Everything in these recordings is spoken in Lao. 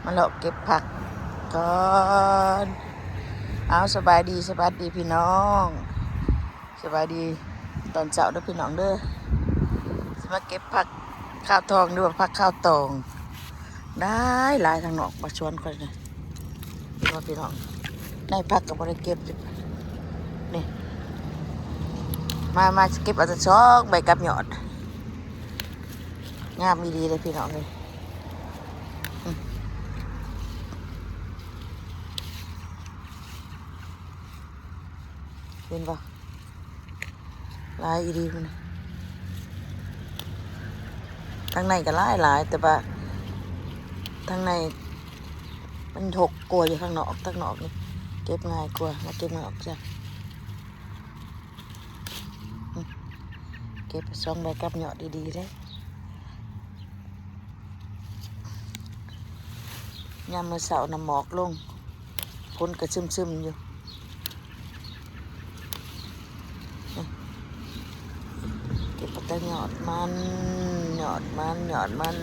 ມາເລາະເກັບຜັກກ່ອນ. ເອົາ ສະບາຍດີ ສະບາຍດີພີ່ນ້ອງ ສະບາຍດີຕອນເຊົ້າເດີພີ່ນ້ອງເດີ. ຊິມາເກັບຜັກຂາວທອງ ຫຼືວ່າຜັກຂາວຕອງ ຫຼາຍໆ ທາງນອກບ້ານສວນຂ້ອຍນະ. ເຫັນບໍ່ພີ່ນ້ອງ ໃນຜັກກໍບໍ່ໄດ້ເກັບ. ນີ້ ມາ ມາເກັບເອົາແຕ່ສອງໃບກັບຍອດ ງາມອີ່ຫຼີເດ້ພີ່ນ້ອງເອີຍ. ອືມ ເຫັນບໍ່ ຫຼາຍອີ່ຫຼີພຸ້ນນະ. ທາງໃນກໍຫຼາຍໆ ແຕ່ວ່າທາງໃນມັນຫົກກວ່າຢູ່ທາງນອກ. ທາງນອກນີ້ເກັບງ່າຍກວ່າ ມາເກັບນອກຈ້ະ. ອືມ ເກັບສອງໃບກັບຍອດດີໆເດ້. ຍາມມື້ເຊົ້ານະໝອກລົງ ຝົນກໍຊຶມໆຢູ່. ເກັບເອົາແຕ່ຍອດມັນ ຍອດມັນ ຍອດມັນ.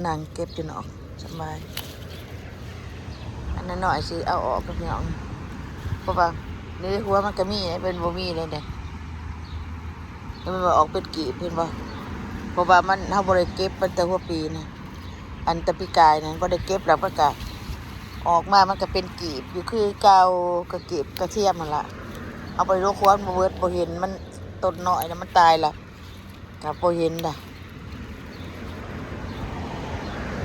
ນັ່ງເກັບຢູ່ນອກສະບາຍ. ອັນນ້ອຍໆຊິເອົາອອກເດີພີ່ນ້ອງ ເພາະວ່າໃນຫົວມັນກໍມີເດ້ ເພິ່ນບໍ່ມີເດ້. ແລ້ວມັນວ່າອອກເປັນກີບ ເຫັນບໍ່ ເພາະວ່າມັນ ເຮົາບໍ່ໄດ້ເກັບມັນແຕ່ຫົວປີນະ. ອັນແຕ່ປີກາຍນັ້ນບໍ່ໄດ້ເກັບ ແລ້ວມັນກະອອກມາ ມັນກະເປັນກີບຢູ່ຄືເກົ່າ ກະກີບກະທຽມຫັ້ນລະ. ເຮົາບໍ່ໄດ້ລົກຫົວມັນບໍ່ເບິດ ບໍ່ເຫັນ ມັນຕົ້ນນ້ອຍນະ ມັນຕາຍລະ ກະບໍ່ເຫັນດະ.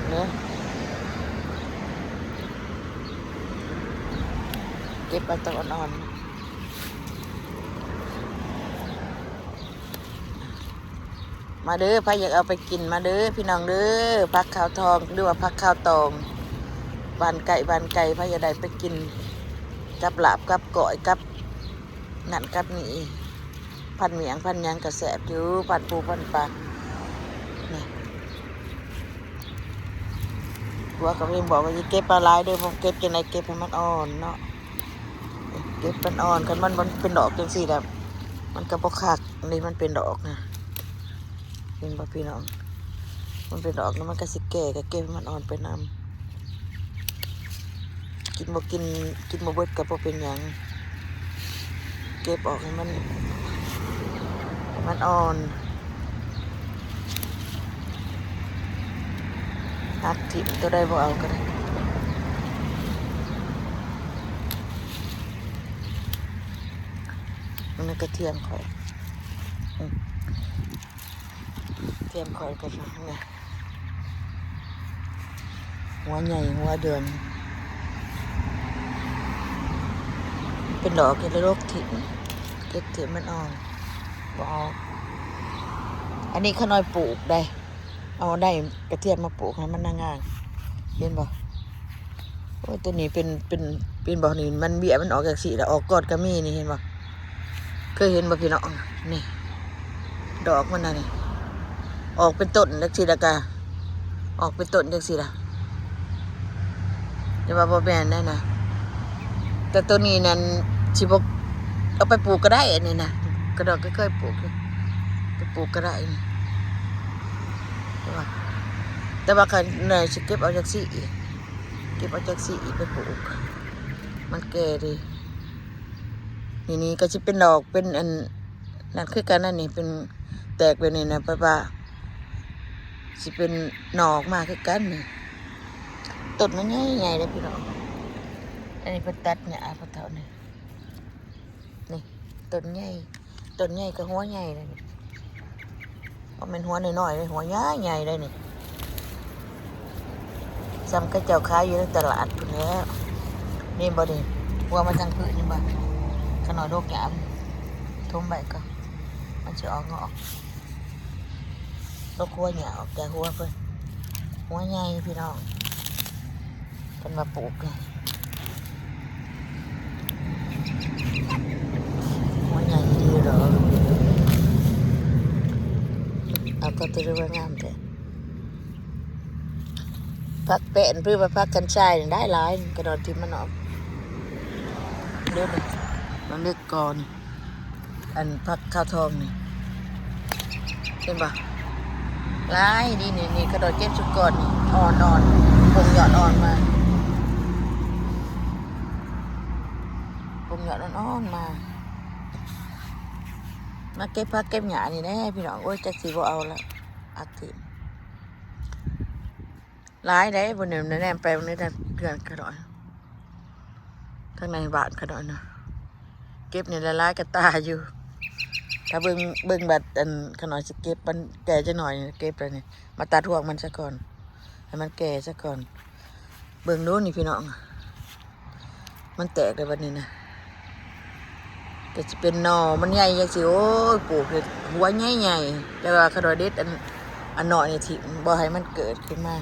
ເອີ ເກັບເອົາຕອນອ່ອນໆ. ມາເດີ ໃຜຢາກເອົາໄປກິນ ມາເດີພີ່ນ້ອງເດີ. ຜັກຂາວທອງ ຫຼືວ່າຜັກຂາວຕອງ ບ້ານໃກ້ບ້ານໄກ ໃຜຢາກໄດ້ໄປກິນກັບລາບ ກັບກ້ອຍ ກັບນັ້ນກັບນີ້ ພັນໝ້ຽງພັນຫຍັງກໍແຊບຢູ່ ພັນປູພັນປາ. ນີ້ ຜົວກໍເພິ່ນບອກວ່າຢ່າເກັບມາຫຼາຍເດີ ເພາະເກັບຈັ່ງໃດເກັບໃຫ້ມັນອ່ອນເນາະ. ເກັບມັນອ່ອນ ຄັນມັນ ມັນເປັນດອກຈັ່ງຊີ້ແລ້ວ ມັນກໍບໍ່ຄັກ. ນີ້ມັນເປັນດອກນະ ເຫັນບໍ່ພີ່ນ້ອງ ມັນເປັນດອກນະ ມັນກໍຊິແກ່ ກໍເກັບໃຫ້ມັນອ່ອນໄປນຳ. ກິນບໍ່ກິນ ກິນບໍ່ເບິດກໍບໍ່ເປັນຫຍັງ ເກັບອອກໃຫ້ມັນ ໃຫ້ມັນອ່ອນ ຫັກຖິ້ມ ໂຕໃດບໍ່ເອົາກໍໄດ້. ອັນນັ້ນກະທຽມຂ້ອຍ ອືມ ທຽມຂ້ອຍກໍນະ ຫົວໃຫຍ່ຫົວເດືອນ ເປັນດອກ ເຮັດລະດົກຖິ້ມ ເກັບຖິ້ມມັນອອກ ບໍ່ເອົາ. ອັນນີ້ຂ້ານ້ອຍປູກໄດ໋ ເອົາໄດ້ກະທຽມມາປູກໃຫ້ມັນງາມໆ ເຫັນບໍ່? ໂອ້ຍ ໂຕນີ້ເປັນ ເປັນ ເປັນບໍ່ນີ້ ມັນເບ້ຍມັນອອກຈັ່ງຊີ້ລະ ອອກກ່ອນກໍມີນີ້ ເຫັນບໍ່? ເຄີຍເຫັນບໍ່ພີ່ນ້ອງ? ນີ້ ດອກມັນນະນີ້ ອອກເປັນຕົ້ນຈັ່ງຊີ້ລະກະ ອອກເປັນຕົ້ນຈັ່ງຊີ້ລະ ແຕ່ວ່າບໍ່ແມ່ນແນ່ນະ. ແຕ່ໂຕນີ້ນັ້ນຊິບໍ່ເອົາໄປປູກກໍໄດ້ ອັນນີ້ນະ ກະດອກກໍເຄີຍປູກຢູ່ ໄປປູກກໍໄດ້ນີ້ ແຕ່ວ່າ ແຕ່ວ່າຂ້ານ້ອຍຊິເກັບເອົາຈັ່ງຊີ້ ເກັບເອົາຈັກຊີ້ໄປປູກ ມັນແກ່ເດ້. ນີ້ ນີ້ກໍຊິເປັນດອກ ເປັນອັນນັ້ນຄືກັນ ອັນນີ້ເປັນແຕກແບບນີ້ນະ ແປວ່າຊິເປັນໜໍ່ອອກມາຄືກັນນີ້. ຕົ້ນມັນໃຫຍ່ໆເດ້ພີ່ນ້ອງ. ອັນນີ້ເພິ່ນຕັດຫຍ້າພໍ່ເຖົ້ານີ້. ນີ້ ຕົ້ນໃຫຍ່ ຕົ້ນໃຫຍ່ກໍຫົວໃຫຍ່ເດ້ນີ້ ບໍ່ແມ່ນຫົວນ້ອຍໆເດ້ ຫົວໃຫຍ່ໆເດ້ນີ້ ສ່ຳເຂົາເຈົ້າຂາຍຢູ່ໃນຕະຫຼາດພຸ້ນແຫຼະ. ເຫັນບໍ່ນີ້ ຫົວມັນທັງພື້ນ ເຫັນບໍ່? ຂ້ານ້ອຍດົກຫຍ້າ ຖົມໄວ້ກ່ອນ ມັນຊິອອກງອກ. ຕົກຫົວຫຍ້າອອກຈາກຫົວເພິ່ນ ຫົວໃຫຍ່ພີ່ນ້ອງ ເພິ່ນມາປູກນີ້ ຫົວໃຫຍ່ດີດອກ. ເອົາ ກໍຖືວ່າງາມແທ້ ຜັກແປ້ນ ຫຼືວ່າຜັກຄັນຊາຍນີ້ໄດ້ຫຼາຍ ກະດອນທີ່ມັນອອກ ເດີ ມັນເລັກກ່ອນ. ອັນຜັກຂາວທອງນີ້ ເຫັນບໍ່? ຫຼາຍດີນີ້ ນີ້ຂະດອຍເກັບຊຸກ່ອນນີ້ ອ່ອນໆ ປົງຍອດອ່ອນມາ ປົງຍອດອ່ອນໆມາ ມາເກັບຜັກເກັບຫຍ້ານີ້ແຫຼະພີ່ນ້ອງ. ໂອ້ຍ ຈັກຊິບໍ່ເອົາລະ ອັດຖິ້ມ. ຫຼາຍເດ້ ບໍ່ແນມ ແນມໄປໃນເຮືອນຂະນ້ອຍ ທາງໃນບ້ານຂະນ້ອຍນະ ເກັບນີ້ຫຼາຍໆກະຕາຢູ່. ຖ້າເບິ່ງ ເບິ່ງບັດ ອັນ ຂະນ້ອຍຊິເກັບ ມັນແກ່ຈັກໜ້ອຍ ເກັບແລ້ວນີ້ ມາຕັດຮວງມັນຊະກ່ອນ ໃຫ້ມັນແກ່ຊະກ່ອນ. ເບິ່ງດູນີ້ພີ່ນ້ອງ ມັນແຕກແລ້ວບັດນີ້ນະ ກໍຊິເປັນໜໍ່ ມັນໃຫຍ່ຈັ່ງຊີ້. ໂອ້ຍ ປູກເຮັດຫົວໃຫຍ່ໆ ແຕ່ວ່າຂະນ້ອຍເດັດອັນ ອັນນ້ອຍນີ້ຖິ້ມ ບໍ່ໃຫ້ມັນເກີດຂຶ້ນມາ.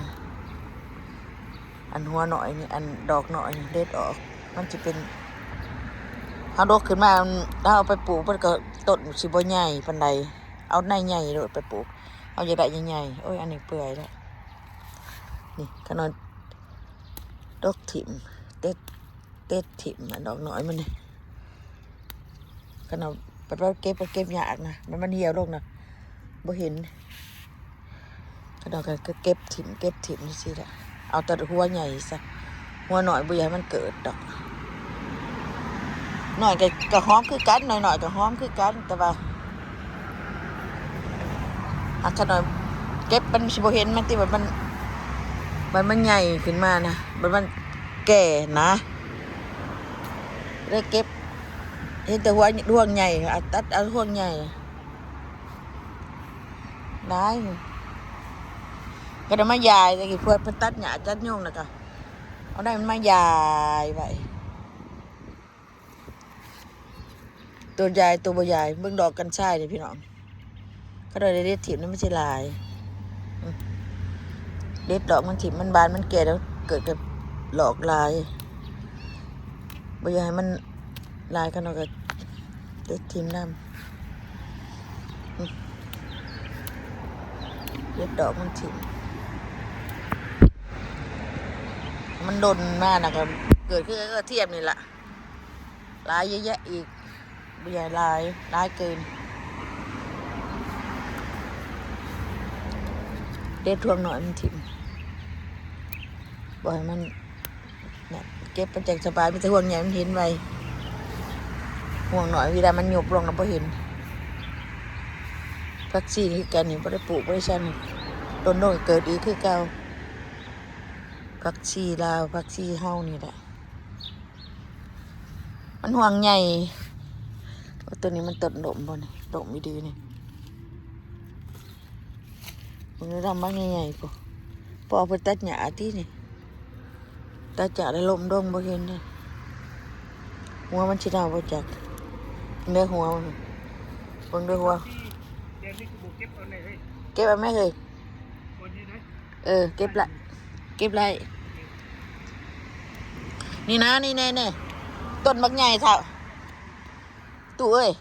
ອັນຫົວນ້ອຍນີ້ ອັນດອກນ້ອຍນີ້ເດັດອອກ ມັນຊິເປັນ ເຮົາດົກຂຶ້ນມາ ເຮົາເອົາໄປປູກ ມັນກໍຕົ້ນຊິບໍ່ໃຫຍ່ປານໃດ. ເອົາໃນໃຫຍ່ໂລດໄປປູກ ເຮົາຢາກໄດ້ໃຫຍ່ໆ. ໂອ້ຍ ອັນນີ້ເປື່ອຍແລ້ວ ນີ້ຂະນ້ອຍ ດົກຖິ້ມ ເດັດ ເດັດຖິ້ມ ອັນດອກນ້ອຍມັນນີ້. ຂະນ້ອຍ ບັດວ່າເກັບ ກໍເກັບຍາກນະ ມັນ ມັນຫ່ຽວລົງນະ ບໍ່ເຫັນ. ຂະນ້ອຍກໍເກັບຖິ້ມ ເກັບຖິ້ມຈັ່ງຊີ້ແຫຼະ ເອົາແຕ່ຫົວໃຫຍ່ຊະ ຫົວນ້ອຍບໍ່ຢາກໃຫ້ມັນເກີດດອກ. ນ້ອຍກໍ ກໍຫອມຄືກັນ ນ້ອຍໆກໍຫອມຄືກັນ ແຕ່ວ່າ ຫາກຂະນ້ອຍເກັບມັນຊິບໍ່ເຫັນມັນຕິ ບັດມັນ ບັດມັນໃຫຍ່ຂຶ້ນມານະ ບັດມັນແກ່ນະ ເລີຍເກັບ ເຫັນແຕ່ຫົວ ຮວງໃຫຍ່ ເອົາ ຕັດເອົາຮວງໃຫຍ່. ໄດ້ ກໍໄດ້ມາຢາຍ ແຕ່ກີ້ເພິ່ນ ເພິ່ນຕັດຫຍ້າຕັດຍຸງ ແລ້ວກໍເອົາໄດ້ມັນມາຢາຍໄວ້. ໂຕຢາຍໂຕບໍ່ຢາຍ ເບິ່ງດອກກັນຊາຍນີ້ພີ່ນ້ອງ ຂະນ້ອຍໄດ້ເດັດຖິ້ມນີ້ ມັນຊິຫຼາຍ ອືມ ເດັດດອກມັນຖິ້ມ ມັນບານມັນແກ່ແລ້ວ ເກີດກັບຫຼອກຫຼາຍ ບໍ່ຢາກໃຫ້ມັນຫຼາຍ ຂະນ້ອຍກໍເດັດຖິ້ມນຳ ອືມ ເດັດດອກມັນຖິ້ມ ມັນດົນມານະ ກໍເກີດຄືກະທຽມນີ້ລະ. ຫຼາຍເຍາະແຍະອີກ ບໍ່ຢາກຫຼາຍ ຫຼາຍເກີນ ເດັດຮວງນ້ອຍມັນຖິ້ມ ບໍ່ໃຫ້ມັນ ເກັບມັນຈັ່ງສະບາຍ ມີແຕ່ຮວງໃຫຍ່ມັນເຫັນໄວ ຮວງນ້ອຍເວລາມັນຍຸບລົງແລ້ວບໍ່ເຫັນ. ຜັກຊີຄືກັນນີ້ ບໍ່ໄດ້ປູກ ບໍ່ໄດ້ຊັ້ນ ດົນລົງກໍເກີດອີກຄືເກົ່າ ຜັກຊີລາວ ຜັກຊີເຮົານີ້ແຫຼະ. ມັນຮວງໃຫຍ່ ໂອ້ ໂຕນີ້ມັນຕົ້ນລົ້ມບໍ່ນີ້ ລົ້ມອີ່ຫຼີນີ້ ເບິ່ງລຳບັກໃຫຍ່ໆພຸ້ນ ພໍເພິ່ນຕັດຫຍ້າຕິນີ້ ຕັດຫຍ້າແລ້ວລົ້ມລົງບໍ່ເຫັນເດ້ ຫົວມັນຊິເນົ່າບໍ່ຈັກ ເບິ່ງເດີຫົວມັນ ເບິ່ງເດີຫົວ ເກັບເອົາແມ່ເອີຍ ເອີ ເກັບລະ ເກັບໄດ້ ນີ້ນະ ນີ້ແນ່ໆ ຕົ້ນບັກໃຫຍ່ເຖົ້າ ຕູ້ເອີຍ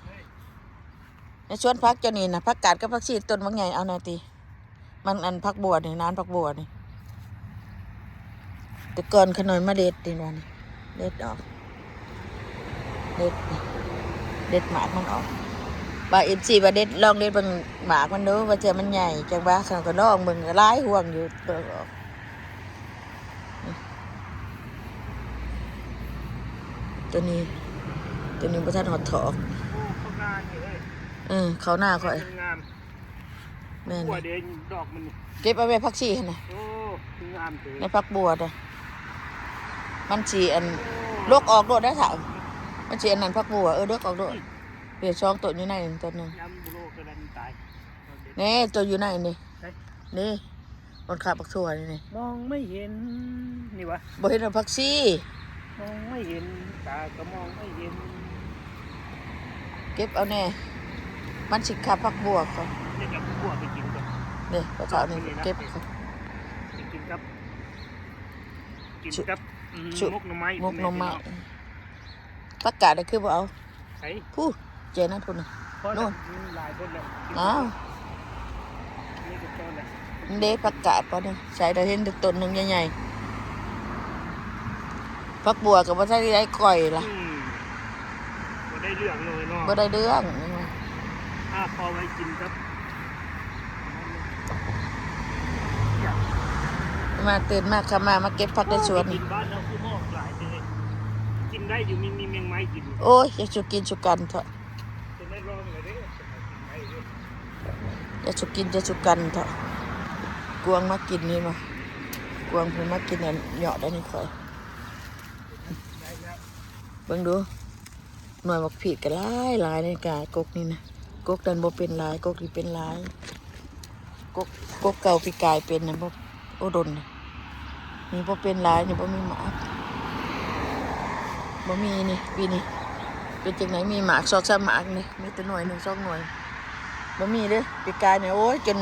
ໃນສວນຜັກເຈົ້ານີ້ນະ ຜັກກາດກັບຜັກຊີ ຕົ້ນບັກໃຫຍ່ ເອົາແນ່ຕິ ມັນ ອັນ ຜັກບົວນີ້ ນານຜັກບົວນີ້ ແຕ່ກ່ອນຂະນ້ອຍມາເດັດນີ້ວ່ານີ້ ເດັດອອກ ເດັດ ເດັດໝາກມັນອອກ ວ່າເອັຟຊີວ່າເດັດ ລອງເດັດເບິ່ງໝາກມັນດູ ວ່າເທື່ອມັນໃຫຍ່ ຈັ່ງວ່າ ຂ້ອຍກໍລອງເບິ່ງ ກໍຫຼາຍຮວງຢູ່ ໂຕນີ້ ໂຕນີ້ບໍ່ທັນຮອດຖອກ ໂອ້ ເຂົ້ານານີ້ເອີຍ ເອີ ເຂົ້ານາຂ້ອຍ ງາມ ແມ່ນ ດອກມັນ ເກັບເອົາໄວ້ຜັກຊີຫັ້ນນະ ໂອ້ ຄືງາມເຕີ ໃນຜັກບົວນະ ມັນຊິອັນ ໂອ້ ລົກອອກໂລດໄດ໋ເຖົ້າ ມັນຊິອັນນັ້ນຜັກບົວ ເອີ ລົກອອກໂລດ ອືມ ເຫຼືອສອງຕົ້ນຢູ່ໃນ ຕົ້ນໜຶ່ງ ຍາມບໍ່ໂລກກໍໄດ້ມັນຕາຍ ແນ່ ໂຕຢູ່ໃນນີ້ ໃສ ນີ້ ບ່ອນຄາບບັກຖົ່ວນີ້ ນີ້ ມองไม่เห็น ນີ້ຫວາ ບໍ່ເຫັນວ່າຜັກຊີ มองไม่เห็น ตาก็มองไม่เห็น ເກັບເອົາແນ່ ມັນຊິຄາບຜັກບົວເຂົາ ເກັບເອົາຜັກບົວໄປກິນກ່ອນ ນີ້ ພໍ່ເຖົ້ານີ້ເກັບ ໄປກິນກັບ ກິນກັບ ອືມ ໝົກໜໍ່ໄມ້ ໝົກໜໍ່ໄມ້ ແມ່ນບໍ່? ຜັກກາດນີ້ຄືບໍ່ເອົາ ໃສ ຜູ້ ເຈນັ້ນພຸ້ນນະ ໂນ່ນ ຫຼາຍຄົນແລ້ວ ອ້າວ ນີ້ກໍພໍແລ້ວ ເດ້ ຜັກກາດບໍ່ເດ້ ໃສ່ ແຕ່ເຫັນແຕ່ຕົ້ນໜຶ່ງໃຫຍ່ໆ ຜັກບົວກໍບໍ່ທັນໄດ້ກ້ອຍລະ ອືມ ບໍ່ໄດ້ເລື່ອງເລີຍເນາະ ບໍ່ໄດ້ເລື່ອງ ອາ ພໍໄວ້ກິນກັບ ມາ ຕື່ນມາຄ່ຳມາ ມາເກັບຜັກໃນສວນ ກິນບ້ານເຮົາຄືໝອກຫຼາຍເດ້ ກິນໄດ້ຢູ່ ມີ ມີແມງໄມ້ກິນ ໂອ້ຍ ຢ່າສູ່ກິນສູ່ກັນເຖາະ ເປັນໄດ້ລອງແລ້ວເດ້ ຢ່າສູ່ກິນ ຢ່າສູ່ກັນເຖາະ ກວາງມາກິນນີ້ມາ ກວາງເພິ່ນມາກິນອັນເຍາະໄດ້ນີ້ຂ້ອຍ ເບິ່ງດູ ໜ່ວຍບັກພີດກໍຫຼາຍໆ ໃນກາກົກນີ້ນະ ກົກນັ້ນບໍ່ເປັນຫຼາຍ ກົກນີ້ເປັນຫຼາຍ ກົກ ກົກເກົ່າປີກາຍເປັນນະ ບໍ່ ໂອ້ ດົນນະ ນີ້ບໍ່ເປັນຫຼາຍ ນີ້ບໍ່ມີໝາກ ບໍ່ມີນີ້ ປີນີ້ເປັນຈັ່ງໃດ ມີໝາກສອງສາມໝາກນີ້ ມີແຕ່ໜ່ວຍໜຶ່ງສອງໜ່ວຍ ບໍ່ມີເດ້ ປີກາຍນີ້ ໂອ້ຍ ຈົນ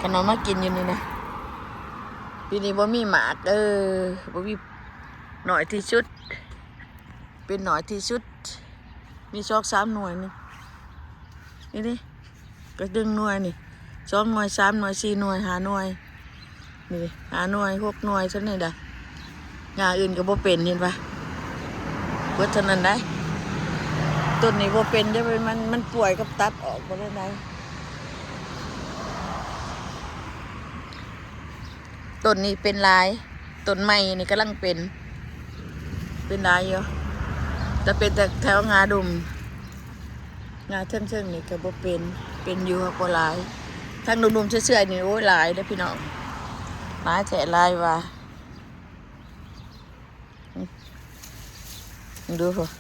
ຂະໜາດມາກິນຢູ່ນີ້ນະ ປີນີ້ບໍ່ມີໝາກ ເອີ ບໍ່ມີ ໜ້ອຍທີ່ສຸດ ເປັນໜ້ອຍທີ່ສຸດ ມີສອງສາມໜ່ວຍນີ້ ນີ້ເດ້ ກໍໜຶ່ງໜ່ວຍນີ້ ສອງໜ່ວຍ ສາມໜ່ວຍ ສີ່ໜ່ວຍ ຫ້າໜ່ວຍ ນີ້ເດ້ ຫ້າໜ່ວຍ ຫົກໜ່ວຍ ເທົ່ານີ້ດາ ຫຍ້າອື່ນກໍບໍ່ເປັນ ເຫັນປະ ເບິດເທົ່ານັ້ນໄດ໋ ຕົ້ນນີ້ບໍ່ເປັນ ຢ່າໄປ ມັນ ມັນປ່ວຍ ກໍຕັດອອກບໍ່ໄດ້ໃດ໋. ຕົ້ນນີ້ເປັນຫຼາຍ ຕົ້ນໃໝ່ນີ້ກຳລັງເປັນ ເປັນຫຼາຍຢູ່ ແຕ່ເປັນແຕ່ແຖວງ່າດຸ່ມ ງ່າເທິງໆນີ້ກໍບໍ່ເປັນ ເປັນຢູ່ ບໍ່ຫຼາຍ ທາງດຸ່ມໆເຊື່ອຍໆນີ້ ໂອ້ຍ ຫຼາຍເດີ້ພີ່ນ້ອງ ຫຼາຍແທ້ຫຼາຍວ່າ. ເບິ່ງດູພຸ້ນ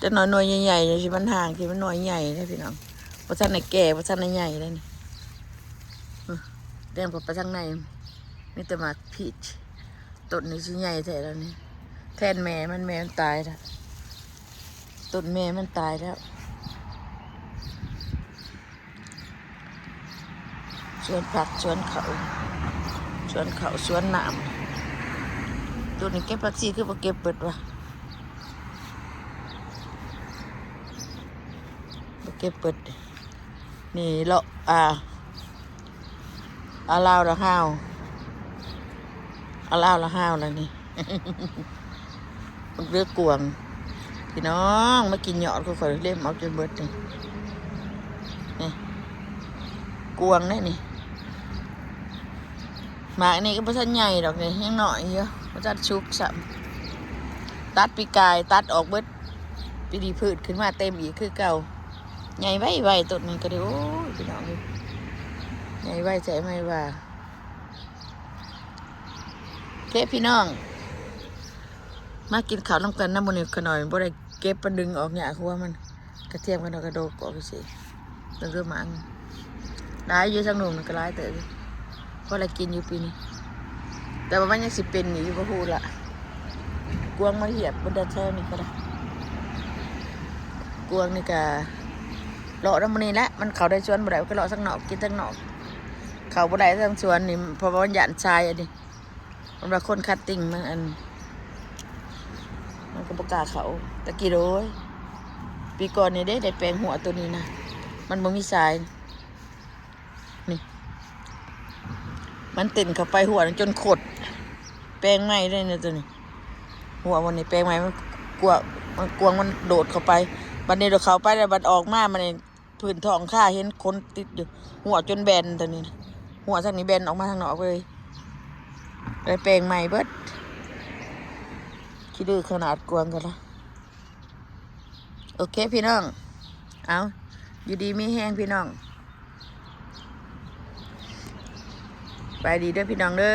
ຈັກໜ່ອຍໜ່ວຍໃຫຍ່ໆ ຈັ່ງຊີ້ ມັນຫ່າງທີ່ມັນໜ່ວຍໃຫຍ່ເດ້ພີ່ນ້ອງ ບໍ່ທັນໄດ້ແກ່ ບໍ່ທັນໄດ້ໃຫຍ່ເດ້ນີ້ ແຕ່ງໄປທາງໃນ ມີແຕ່ໝາກພີດ ຕົ້ນນີ້ຊິໃຫຍ່ແທ້ແລ້ວນີ້ ແທນແມ່ມັນ ແມ່ມັນຕາຍແລ້ວ ຕົ້ນແມ່ມັນຕາຍແລ້ວ. ສວນຜັກ ສວນເຂົ້າ ສວນເຂົ້າ ສວນນ້ຳ ໂຕນີ້ເກັບຜັກຊີຄືບໍ່ເກັບເບິດວະ ບໍ່ເກັບເບິດ ນີ້ເລາະ ອ່າ ອາລາວລະຮາວ ອາລາວລະຮາວລະນີ້. ບັກເລືອກວາງ ພີ່ນ້ອງ ມາກິນຍອດຂ້ອຍເລັມເອົາຈົນເບິດນີ້ ນີ້ ກວາງເດ້ນີ້ ໝາກນີ້ກໍບໍ່ທັນໃຫຍ່ດອກນີ້ ຍັງນ້ອຍຢູ່ ບໍ່ທັນສຸກຊ້ຳ ຕັດປີກາຍ ຕັດອອກເບິດ ປີນີ້ພືດຂຶ້ນມາເຕັມອີກຄືເກົ່າ ໃຫຍ່ໄວໆ ຕົ້ນນີ້ກໍໄດ້ ໂອ້ຍ ພີ່ນ້ອງເອີຍ ໃຫຍ່ໄວແທ້ໄວວ່າ. ໂອເຄພີ່ນ້ອງ ມາກິນເຂົ້ານຳກັນນຳ ມື້ນີ້ຂະໜ້ອຍບໍ່ໄດ້ເກັບ ປານດຶງອອກຫຍ້າຫົວມັນ ກະທຽມຂະໜ້ອຍກະດົກອອກຊື່ໆ ເບິ່ງເດີໝາກ ຫຼາຍຢູ່ທາງລຸ່ມນີ້ກໍຫຼາຍເຕີບຢູ່ ພໍໄດ້ກິນຢູ່ປີນີ້ ແຕ່ວ່າມັນຍັງຊິເປັນຢູ່ບໍ່ຮູ້ລະ ກວາງມາຫຽບເບິດແຖວນີ້ກໍໄດ້ ກວາງນີ້ກະ ເລາະນຳມື້ນີ້ແຫຼະ ມັນເຂົ້າໃນສວນບໍ່ໄດ້ ກໍເລາະທາງນອກ ກິນທາງນອກ ເຂົ້າບໍ່ໄດ້ທາງສວນນີ້ ເພາະວ່າມັນຢ້ານຊາຍອັນນີ້ ເພິ່ນວ່າຄົນຄັດຕິງມັນ ອັນ ມັນກໍບໍ່ກ້າເຂົ້າ ຕະກີ້ໂດຍ ປີກ່ອນນີ້ເດ້ ໄດ້ແປງຮົ້ວໂຕນີ້ນະ ມັນບໍ່ມີຊາຍ ນີ້ ມັນເຕັ້ນເຂົ້າໄປຮົ້ວນັ້ນຈົນຂົດ ແປງໃໝ່ເດ້ນະໂຕນີ້ ຮົ້ວມັນນີ້ແປງໃໝ່ ມັນກວາງ ມັນກວາງ ມັນໂດດເຂົ້າໄປ ບັດນີ້ໂດດເຂົ້າໄປແລ້ວ ບັດອອກມາມັນນີ້ ພື້ນທ້ອງຄາເຫັນຂົນຕິດຢູ່ ຮົ້ວຈົນແບນໂຕນີ້ ຮົ້ວທາງນີ້ແບນອອກມາທາງນອກເລີຍ ໄດ້ແປງໃໝ່ເບິດ ຂີ້ດື້ຂະໜາດກວາງກໍລະ ໂອເຄພີ່ນ້ອງ ເອົາ ຢູ່ດີມີແຮງພີ່ນ້ອງ ໄປດີເດີພີ່ນ້ອງເດີ.